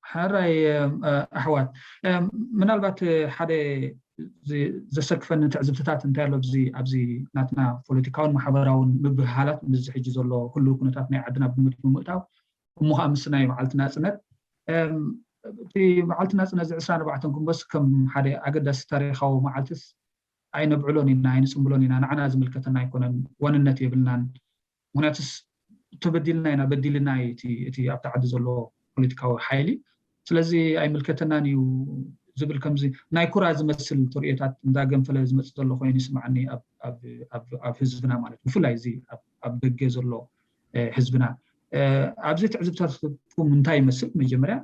ሕራይ ኣሕዋት፣ ምናልባት ሓደ ዘሰክፈኒ ትዕዝብትታት እንታይ ኣሎ ኣብዚ ናትና ፖለቲካውን ማሕበራውን ምብህሃላት ምስዚ ሕጂ ዘሎ ህልው ኩነታት ናይ ዓድና ብምት ብምእታው፣ እሞ ከዓ ምስናይ መዓልቲ ናፅነት እቲ መዓልቲ ናፅነት እዚ ዕስራን ኣርባዕተን ግንቦት ከም ሓደ ኣገዳሲ ታሪካዊ መዓልትስ ኣይነብዕሎን ኢና፣ ኣይንፅምብሎን ኢና። ንዓና ዝምልከተና ኣይኮነን፣ ዋንነት የብልናን። ምክንያቱስ ተበዲልና ኢና፣ በዲልና እዩ እቲ ኣብቲ ዓዲ ዘሎ ፖለቲካዊ ሓይሊ። ስለዚ ኣይምልከተናን እዩ ዝብል ከምዚ ናይ ኩራ ዝመስል ተርእዮታት እንዳገንፈለ ዝመፅእ ዘሎ ኮይኑ ይስማዓኒ ኣብ ህዝብና ማለት፣ ብፍላይ እዚ ኣብ ደገ ዘሎ ህዝብና። ኣብዚ ትዕዝብታትኩም እንታይ ይመስል? መጀመርያ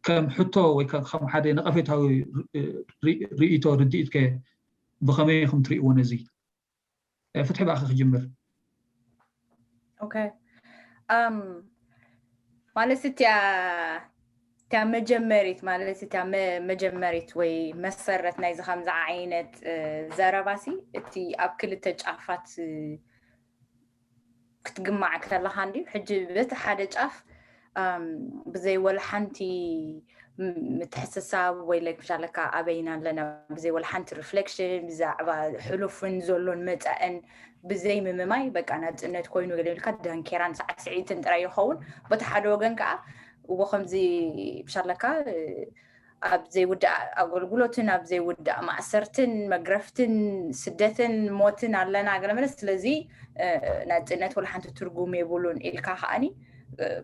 ከም ሕቶ ወይ ከም ሓደ ነቐፌታዊ ርእይቶ፣ ርድኢት ከ ብኸመይ ኢኹም ትርእይዎ ነዚ? ፍትሒ ብኣኺ ክጅምር። ኦኬ። ማለት እቲያ እቲያ መጀመሪት ማለት እቲያ መጀመሪት ወይ መሰረት ናይዚ ከምዚ ዓይነት ዘረባሲ እቲ ኣብ ክልተ ጫፋት ክትግማዕ ከለካ እንድዩ። ሕጂ በቲ ሓደ ጫፍ ብዘይ ወላ ሓንቲ ምትሕስሳብ ወይ ለግሻለካ ኣበይና ኣለና፣ ብዘይ ወላ ሓንቲ ሪፍሌክሽን ብዛዕባ ሕሉፍን ዘሎን መፃእን ብዘይ ምምማይ በቃ ናፅነት ኮይኑ ገለ ኢልካ ዳንኬራን ሳዕስዒትን ጥራይ ይኸውን። በቲ ሓደ ወገን ከዓ እዎ ከምዚ ብሻለካ ኣብ ዘይውዳእ ኣገልግሎትን ኣብ ዘይውዳእ ማእሰርትን መግረፍትን ስደትን ሞትን ኣለና ገለ መለ። ስለዚ ናፅነት ወላ ሓንቲ ትርጉም የብሉን ኢልካ ከዓኒ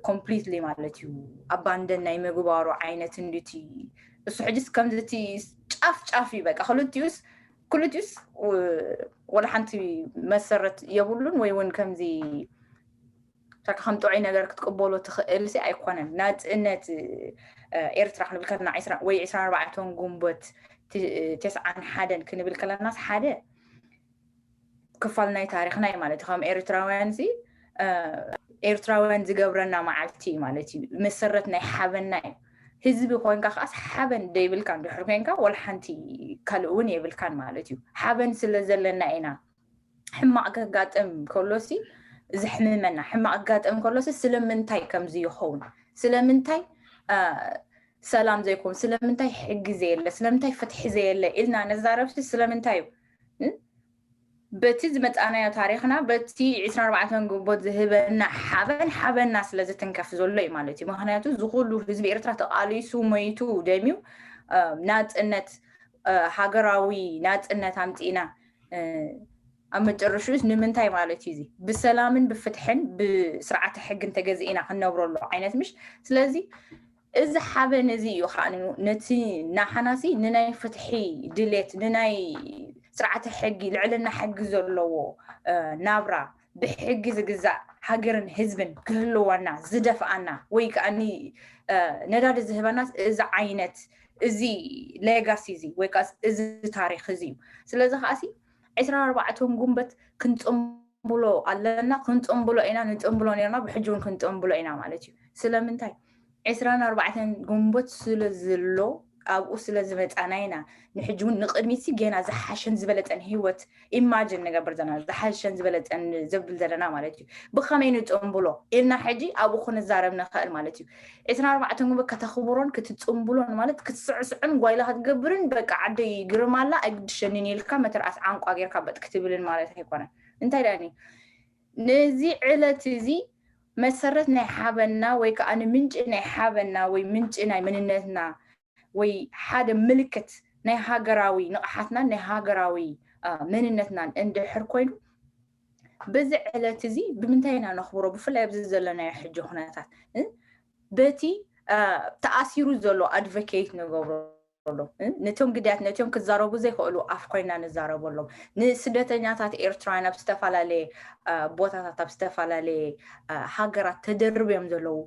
ኮምፕሊትሊ ማለት እዩ ኣባንደን ናይ ምግባሩ ዓይነት እንድቲ እሱ ሕጅስ ከምዚ እቲ ጫፍ ጫፍ እዩ በቃ ክልቲኡስ ክልቲኡስ ወላ ሓንቲ መሰረት የብሉን ወይ እውን ከምዚ ከም ጥዑይ ነገር ክትቅበሎ ትኽእል ሲ ኣይኮነን። ናፅነት ኤርትራ ክንብል ከለና ወይ ዕስራን ኣርባዕተን ግንቦት ተስዓን ሓደን ክንብል ከለናስ ሓደ ክፋል ናይ ታሪኽና እዩ ማለት እዩ። ከም ኤርትራውያን ሲ ኤርትራውያን ዝገብረና መዓልቲ እዩ ማለት እዩ። መሰረት ናይ ሓበንና እዩ። ህዝቢ ኮይንካ ከዓስ ሓበን ደይብልካ እንድሕር ኮይንካ ወላ ሓንቲ ካልእ እውን የብልካን ማለት እዩ። ሓበን ስለ ዘለና ኢና ሕማቕ ከጋጥም ከሎሲ ዘሕምመና፣ ሕማቕ ክጋጥም ከሎሲ ስለምንታይ ከምዚ ይኸውን፣ ስለምንታይ ሰላም ዘይኮን፣ ስለምንታይ ሕጊ ዘየለ፣ ስለምንታይ ፍትሒ ዘየለ ኢልና ነዛረብሲ ስለምንታይ እዩ? በቲ ዝመፃናዮ ታሪክና በቲ ዕስራን ኣርባዕተን ግንቦት ዝህበና ሓበን ሓበና ስለዝትንከፍ ዘሎ እዩ ማለት እዩ። ምክንያቱ ዝኩሉ ህዝቢ ኤርትራ ተቃሊሱ መይቱ ደምዩ ናፅነት ሃገራዊ ናፅነት ኣምፂእና ኣብ መጨረሽኡስ ንምንታይ ማለት እዩ እዚ ብሰላምን ብፍትሕን ብስርዓተ ሕግን ተገዚእና ክንነብረሉ ዓይነት ምሽ ስለዚ እዚ ሓበን እዚ እዩ ከዓ ነቲ ናሓናሲ ንናይ ፍትሒ ድሌት ንናይ ስርዓተ ሕጊ ልዕልና ሕጊ ዘለዎ ናብራ ብሕጊ ዝግዛእ ሃገርን ህዝብን ክህልወና ዝደፍኣና ወይ ከዓ ነዳዲ ዝህበና እዚ ዓይነት እዚ ሌጋሲ እዚ ወይ ከዓ እዚ ታሪክ እዚ እዩ። ስለዚ ከዓሲ ዕስራን ኣርባዕተን ጉንበት ክንፅምብሎ ኣለና፣ ክንፅምብሎ ኢና፣ ንፅምብሎ ነርና፣ ብሕጂ እውን ክንፅምብሎ ኢና ማለት እዩ። ስለምንታይ ዕስራን ኣርባዕተን ጉንበት ስለ ዘሎ ኣብኡ ስለ ዝመፃና ኢና ንሕጂ እውን ንቅድሚት ሲ ገና ዝሓሸን ዝበለፀን ህይወት ኢማጅን ንገብር ዘለና ዝሓሸን ዝበለፀን ዘብል ዘለና ማለት እዩ። ብከመይ ንፅምብሎ ኢልና ሕጂ ኣብኡ ክንዛረብ ንኽእል ማለት እዩ። ዕስራን ኣርባዕተን ጉንበት ከተኽብሮን ክትፅምብሎን ማለት ክትስዕስዕን ጓይላ ክትገብርን በቃ ዓደይ ግርም ኣላ ኣይግድሸንን ኢልካ መተርኣስ ዓንቋ ጌርካ በጥ ክትብልን ማለት ኣይኮነን። እንታይ ደኣኒ ነዚ ዕለት እዚ መሰረት ናይ ሓበንና ወይ ከዓ ንምንጪ ናይ ሓበንና ወይ ምንጪ ናይ መንነትና ወይ ሓደ ምልክት ናይ ሃገራዊ ንቕሓትናን ናይ ሃገራዊ መንነትናን እንድሕር ኮይኑ በዚ ዕለት እዚ ብምንታይ ኢና ነኽብሮ? ብፍላይ ኣብዚ ዘለናዮ ሕጂ ኩነታት በቲ ተኣሲሩ ዘሎ ኣድቮኬት ንገብሮ ነቶም ግዳያት ነቶም ክዛረቡ ዘይክእሉ ኣፍ ኮይና ንዛረበሎም ንስደተኛታት ኤርትራውያን ኣብ ዝተፈላለየ ቦታታት ኣብ ዝተፈላለየ ሃገራት ተደርብዮም ዘለዉ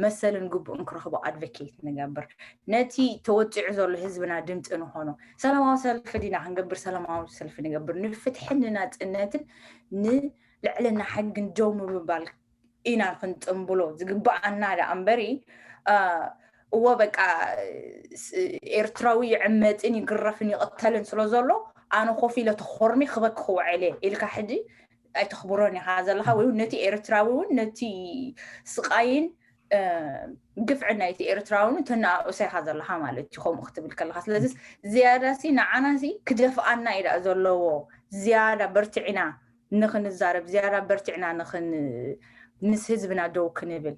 መሰልን ግቡእን ክረኽቡ ኣድቮኬት ንገብር። ነቲ ተወፂዑ ዘሎ ህዝብና ድምፂ ንኾኖ። ሰላማዊ ሰልፊ ዲና ክንገብር ሰላማዊ ሰልፊ ንገብር። ንፍትሕን ንናፅነትን ንልዕልና ሕግን ደው ምባል ኢና ክንፅምብሎ ዝግበኣና ደኣ እምበሪ እዎ በቃ ኤርትራዊ ይዕመፅን ይግረፍን ይቕተልን ስለ ዘሎ ኣነ ኮፍ ኢለ ተኾርሚ ክበክ ክውዕል እየ ኢልካ ሕጂ ኣይተኽብሮን ኢኻ ዘለኻ ወይ እውን ነቲ ኤርትራዊ እውን ነቲ ስቓይን ግፍዒ ናይቲ ኤርትራዊ ተናኣእሰ ኢኻ ዘለኻ ማለት እዩ፣ ከምኡ ክትብል ከለኻ። ስለዚ ዝያዳ ሲ ንዓና ሲ ክደፍኣና እዩ ደኣ ዘለዎ፣ ዝያዳ በርትዕና ንኽንዛረብ፣ ዝያዳ በርትዕና ንኽን ምስ ህዝብና ደው ክንብል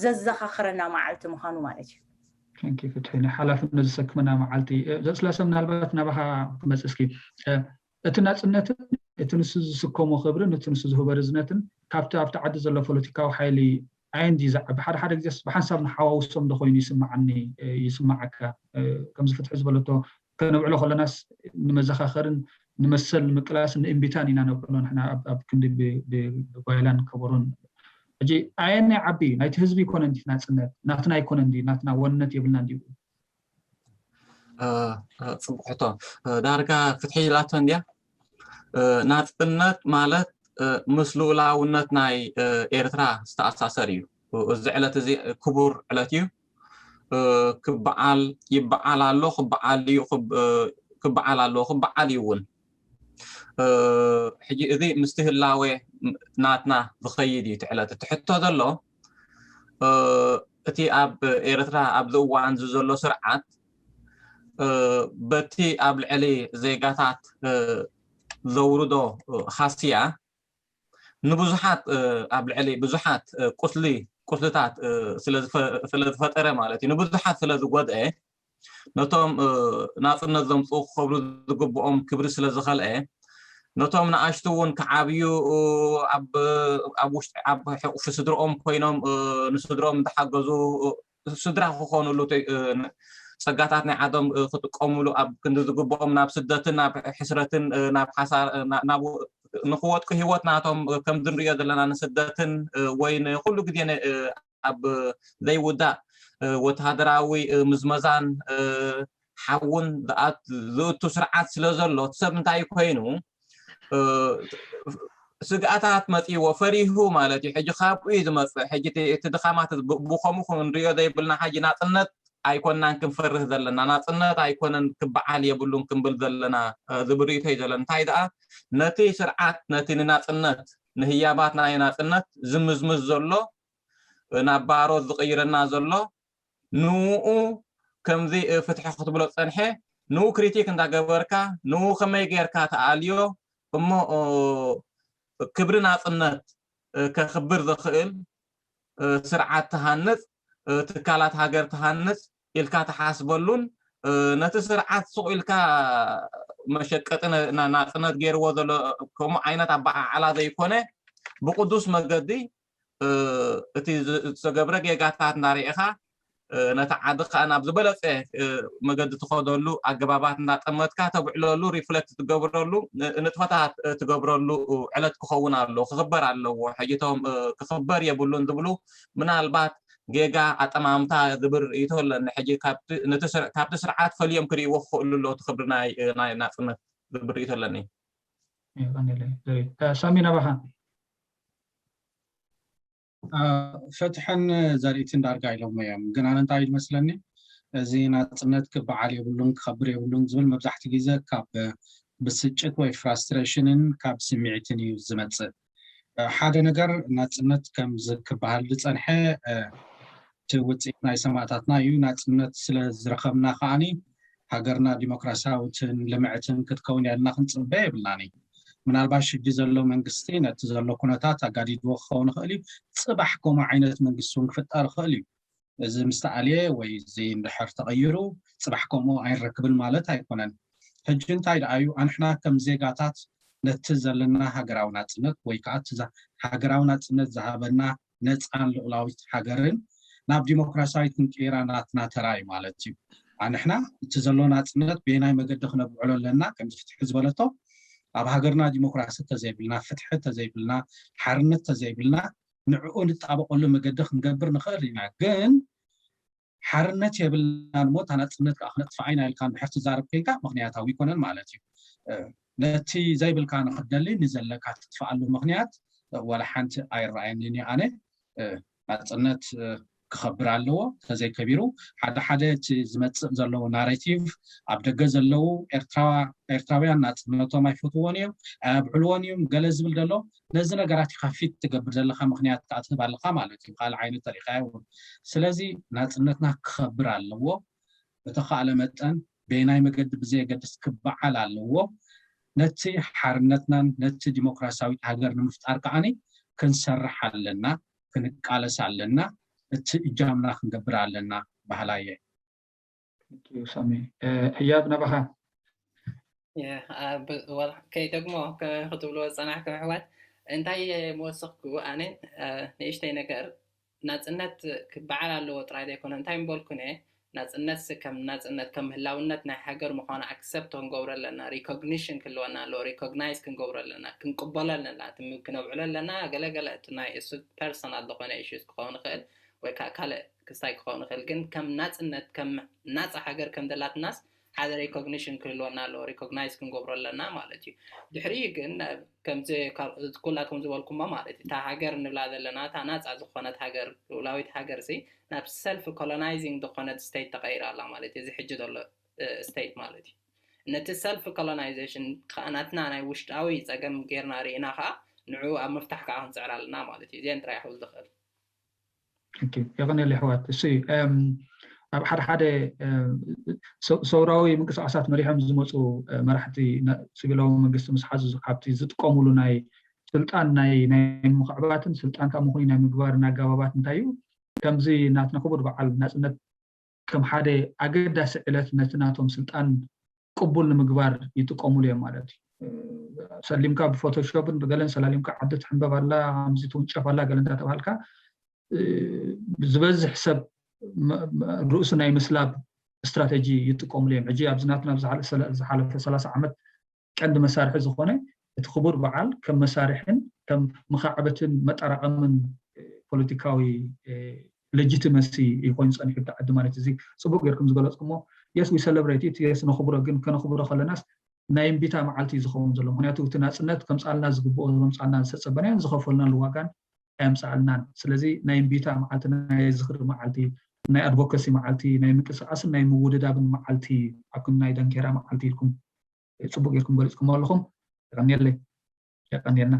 ዘዘኻኽረና መዓልቲ ምዃኑ ማለት እዩ። ፍትሒ ናይ ሓላፍነት ዝሰክመና መዓልቲ። ዘስላሰ ምናልባት ናባኻ ክመፅእ እስኪ፣ እቲ ናፅነትን እቲ ንሱ ዝስከሞ ክብርን እቲ ንሱ ዝህቦ ርዝነትን ካብቲ ኣብቲ ዓዲ ዘሎ ፖለቲካዊ ሓይሊ ኣየንዲ ዝዓቢ ሓደ ሓደ ግዜስ ብሓንሳብ ንሓዋውሶም ዶ ኮይኑ ይስምዓኒ ይስምዓካ? ከምዚ ፍትሒ ዝበለቶ ከነብዕሎ ከለናስ ንመዘኻኸርን ንመሰል ንምቅላስን ንእምቢታን ኢና ነብዕሎ ንሕና ኣብ ክንዲ ብጓይላን ከበሮን። ሕጂ ኣየናይ ዓቢ ናይቲ ህዝቢ ይኮነ እንዲ ናፅነት ናትና ይኮነ እንዲ ናትና ወንነት የብልና እንዲዩ። ፅቡቅ ሕቶ። ዳርጋ ፍትሒ ኢላቶ እንድያ። ናፅነት ማለት ምስ ልኡላውነት ናይ ኤርትራ ዝተኣሳሰር እዩ። እዚ ዕለት እዚ ክቡር ዕለት እዩ። ክበዓል ይበዓል ኣሎ፣ ክበዓል እዩ፣ ክበዓል ኣሎ፣ ክበዓል እዩ እውን። ሕጂ እዚ ምስቲ ህላዌ ናትና ዝኸይድ እዩ እቲ ዕለት። እቲ ሕቶ ዘሎ እቲ ኣብ ኤርትራ ኣብዚ እዋን እዚ ዘሎ ስርዓት በቲ ኣብ ልዕሊ ዜጋታት ዘውርዶ ሃስያ ንብዙሓት ኣብ ልዕሊ ብዙሓት ቁስሊ ቁስልታት ስለዝፈጠረ ማለት እዩ፣ ንብዙሓት ስለዝጎድአ፣ ነቶም ናፅነት ዘምፅኡ ክኸብሩ ዝግብኦም ክብሪ ስለዝኸልአ፣ ነቶም ንኣሽቱ እውን ክዓብዩ ኣብ ሕቑፊ ስድርኦም ኮይኖም ንስድርኦም እንዳሓገዙ ስድራ ክኾኑሉ ጸጋታት ናይ ዓዶም ክጥቀሙሉ ኣብ ክንዲ ዝግብኦም ናብ ስደትን ናብ ሕስረትን ናብ ሓሳር ንክወጥቁ ህይወት ናቶም ከምዚ ንሪኦ ዘለና ንስደትን ወይ ንኩሉ ግዜ ኣብ ዘይውዳእ ወተሃደራዊ ምዝመዛን ሓውን ዝእቱ ስርዓት ስለ ዘሎ እቲ ሰብ እንታይ ኮይኑ ስግኣታት መፅዎ ፈሪሁ ማለት እዩ። ሕጂ ካብኡ እዩ ዝመፅእ። ሕጂ እቲ ድኻማት ብኸምኡ ክንሪኦ ዘይብልና ሕጂ ናፅነት ኣይኮናን ክንፈርህ ዘለና፣ ናፅነት ኣይኮነን ክበዓል የብሉን ክንብል ዘለና ዝብል ርእይቶ እዩ ዘለና። እንታይ ደኣ ነቲ ስርዓት ነቲ ንናፅነት ንህያባት ናይ ናፅነት ዝምዝምዝ ዘሎ ናብ ባሮት ዝቕይረና ዘሎ ንኡ ከምዚ ፍትሒ ክትብሎ ፀንሐ ንኡ ክሪቲክ እንዳገበርካ ንኡ ከመይ ጌርካ ተኣልዮ እሞ ክብሪ ናፅነት ከኽብር ዝኽእል ስርዓት ትሃንፅ ትካላት ሃገር ትሃንፅ ኢልካ ትሓስበሉን ነቲ ስርዓት ሱቕ ኢልካ መሸቀጢ ናፅነት ገይርዎ ዘሎ ከምኡ ዓይነት ኣበዓዕላ ዘይኮነ ብቅዱስ መገዲ እቲ ዝተገብረ ጌጋታት እንዳርኢኻ ነቲ ዓዲ ከዓ ናብ ዝበለፀ መገዲ ትኸደሉ ኣገባባት እንዳጠመትካ ተብዕለሉ ሪፍለክት ትገብረሉ ንጥፈታት ትገብረሉ ዕለት ክኸውን ኣለዎ ክኽበር ኣለዎ። ሕጂ እቶም ክኽበር የብሉን ዝብሉ ምናልባት ጌጋ ኣጠማምታ ዝብል ርእይቶ ኣለኒ። ሕጂ ካብቲ ስርዓት ፈልዮም ክርእይዎ ክኽእሉ ኣለዉ እቲ ክብሪ ናይ ናፅነት ዝብል ርእይቶ ኣለኒ። ሳሚ ናባኻ። ፍትሕን ዘርእትን ዳርጋ ኢሎሞ እዮም። ግን ኣነ እንታይ ዝመስለኒ እዚ ናፅነት ክበዓል የብሉን ክኸብር የብሉን ዝብል መብዛሕቲ ግዜ ካብ ብስጭት ወይ ፍራስትሬሽንን ካብ ስምዒትን እዩ ዝመፅእ። ሓደ ነገር ናፅነት ከም ዝክበሃል ዝፀንሐ እቲ ውፅኢት ናይ ሰማእታትና እዩ። ናፅነት ስለ ዝረኸብና ከዓኒ ሃገርና ዲሞክራሲያዊትን ልምዕትን ክትከውን እያ ኢልና ክንፅበ የብልናን እዩ። ምናልባሽ ሕጂ ዘሎ መንግስቲ ነቲ ዘሎ ኩነታት ኣጋዲድዎ ክኸውን ይኽእል እዩ። ፅባሕ ከምኡ ዓይነት መንግስቲ እውን ክፍጠር ይኽእል እዩ። እዚ ምስ ተኣልየ ወይ እዚ እንድሕር ተቐይሩ ፅባሕ ከምኡ ኣይንረክብን ማለት ኣይኮነን። ሕጂ እንታይ ደኣ እዩ ኣንሕና ከም ዜጋታት ነቲ ዘለና ሃገራዊ ናፅነት ወይ ከዓ እቲ ሃገራዊ ናፅነት ዝሃበና ነፃን ልዑላዊት ሃገርን ናብ ዲሞክራሲያዊት ክንቅይራ ናትና ተራ እዩ ማለት እዩ። ኣንሕና እቲ ዘሎ ናፅነት በየናይ መገዲ ክነብዕሎ ኣለና ከምዚ ፍትሒ ዝበለቶ ኣብ ሃገርና ዲሞክራሲ ተዘይብልና ፍትሒ ተዘይብልና ሓርነት ተዘይብልና ንዕኡ ንጣበቀሉ መገዲ ክንገብር ንኽእል ኢና ግን ሓርነት የብልናን እሞ እታ ናፅነት ከዓ ክነጥፍኣ ኢና ኢልካ እንድሕር ትዛረብ ኮይንካ ምኽንያታዊ ኣይኮነን ማለት እዩ። ነቲ ዘይብልካ ንክትደሊ ንዘለካ ትጥፍኣሉ ምኽንያት ዋላ ሓንቲ ኣይረኣየንን እዩ። ኣነ ናፅነት ክኸብር ኣለዎ። ተዘይከቢሩ ሓደ ሓደ እቲ ዝመፅእ ዘለዉ ናሬቲቭ ኣብ ደገ ዘለዉ ኤርትራውያን ናፅነቶም ኣይፈትዎን እዮም፣ ኣየብዕልዎን እዮም ገለ ዝብል ዘሎ፣ ነዚ ነገራት ኢኻ ፊት ትገብር ዘለካ ምክንያት ከዓ ትህብ ኣለካ ማለት እዩ። ካልእ ዓይነት ተሪካዮ እውን። ስለዚ ናፅነትና ክኸብር ኣለዎ። በተኻእለ መጠን በየናይ መገዲ ብዘየገድስ ክበዓል ኣለዎ። ነቲ ሓርነትናን ነቲ ዲሞክራሲያዊት ሃገር ንምፍጣር ከዓኒ ክንሰርሕ ኣለና፣ ክንቃለስ ኣለና። እቲ እጃምና ክንገብር ኣለና በሃላይ እየ። ሳሚ፣ ህያብ ናባኻ። ከይደግሞ ክትብልዎ ዝፀናሕኩም ኣሕዋት፣ እንታይ ምወሰኽኩ ኣነ ንእሽተይ ነገር ናፅነት ክበዓል ኣለዎ ጥራይ ዘይኮነ እንታይ ምበልኩን እየ ናፅነት ከም ናፅነት ከም ህላውነት ናይ ሃገር ምኳኑ ኣክሰፕት ክንገብሮ ኣለና። ሪኮግኒሽን ክህልወና ኣለዎ። ሪኮግናይዝ ክንገብሮ ኣለና። ክንቅበሎ ኣለና። ክነብዕሎ ኣለና። ገለገለ እቲ ናይ እሱ ፐርሰናል ዝኾነ ኢሹስ ክኸውን ይኽእል ወይ ከዓ ካልእ ክስታይ ክኸውን ይኽእል፣ ግን ከም ናፅነት ከም ናፃ ሃገር ከም ዘላትናስ ሓደ ሪኮግኒሽን ክህልወና ኣለዎ። ሪኮግናይዝ ክንገብሮ ኣለና ማለት እዩ። ድሕሪኡ ግን ከምዚ ኩላትኩም ዝበልኩሞ ማለት እዩ እታ ሃገር ንብላ ዘለና እታ ናፃ ዝኾነት ሃገር ልኡላዊት ሃገር ሲ ናብ ሰልፍ ኮሎናይዚንግ ዝኾነት ስቴት ተቐይራ ኣላ ማለት እዩ። እዚ ሕጂ ዘሎ ስቴት ማለት እዩ። ነቲ ሰልፍ ኮሎናይዜሽን ከዓ ናትና ናይ ውሽጣዊ ፀገም ጌርና ርኢና ከዓ ንዕኡ ኣብ ምፍታሕ ከዓ ክንፅዕር ኣለና ማለት እዩ። እዚአን ጥራይ ክብል ዝኽእል። የቐንየለይ ኣሕዋት። እሱ ኣብ ሓደ ሓደ ሰውራዊ ምንቅስቃሳት መሪሖም ዝመፁ መራሕቲ ሲቪላዊ መንግስቲ ምስ ሓዙ ካብቲ ዝጥቀሙሉ ናይ ስልጣን ናይ ናይ ምኽዕባትን ስልጣን ካብ ምኹኒ ናይ ምግባር ኣገባባት እንታይ እዩ? ከምዚ ናትና ክቡር በዓል ናፅነት ከም ሓደ ኣገዳሲ ዕለት ነቲ ናቶም ስልጣን ቅቡል ንምግባር ይጥቀሙሉ እዮም ማለት እዩ። ሰሊምካ ብፎቶሾፕን ብገለን ሰላሊምካ ዓዲ ትሕንበብ ኣላ፣ ከምዚ ትውንጨፍ ኣላ ገለ እንዳተባሃልካ ዝበዝሕ ሰብ ርእሱ ናይ ምስላብ ስትራተጂ ይጥቀሙሉ እዮም። ሕጂ ኣብዚ ናትና ዝሓለፈ ሰላሳ ዓመት ቀንዲ መሳርሒ ዝኾነ እቲ ክቡር በዓል ከም መሳርሕን ከም መኻዕበትን መጠራቐምን ፖለቲካዊ ሌጂቲመሲ ኮይኑ ፀኒሑ ብቲ ዓዲ ማለት እዚ ፅቡቅ ጌርኩም ዝገለፅኩሞ። የስ ዊ ሰለብሬት ኢት የስ ነኽብሮ፣ ግን ከነኽብሮ ከለናስ ናይ እምቢታ መዓልቲ እዩ ዝኸውን ዘሎ። ምክንያቱ እቲ ናፅነት ከምፃልና ዝግብኦ ከምፃልና ዝተፀበናዮን ዝኸፈልናሉ ዋጋን ኣየምፃልናን። ስለዚ ናይ እምቢታ መዓልቲ ናይ ዝኽሪ መዓልቲ ናይ ኣድቮካሲ መዓልቲ ናይ ምንቅስቃስን ናይ ምውድዳብን መዓልቲ ኣብ ክንዲ ናይ ዳንኬራ መዓልቲ ኢልኩም ፅቡቅ ጌርኩም ገሊፅኩም ኣለኹም። የቀንየለይ። የቀንየልና።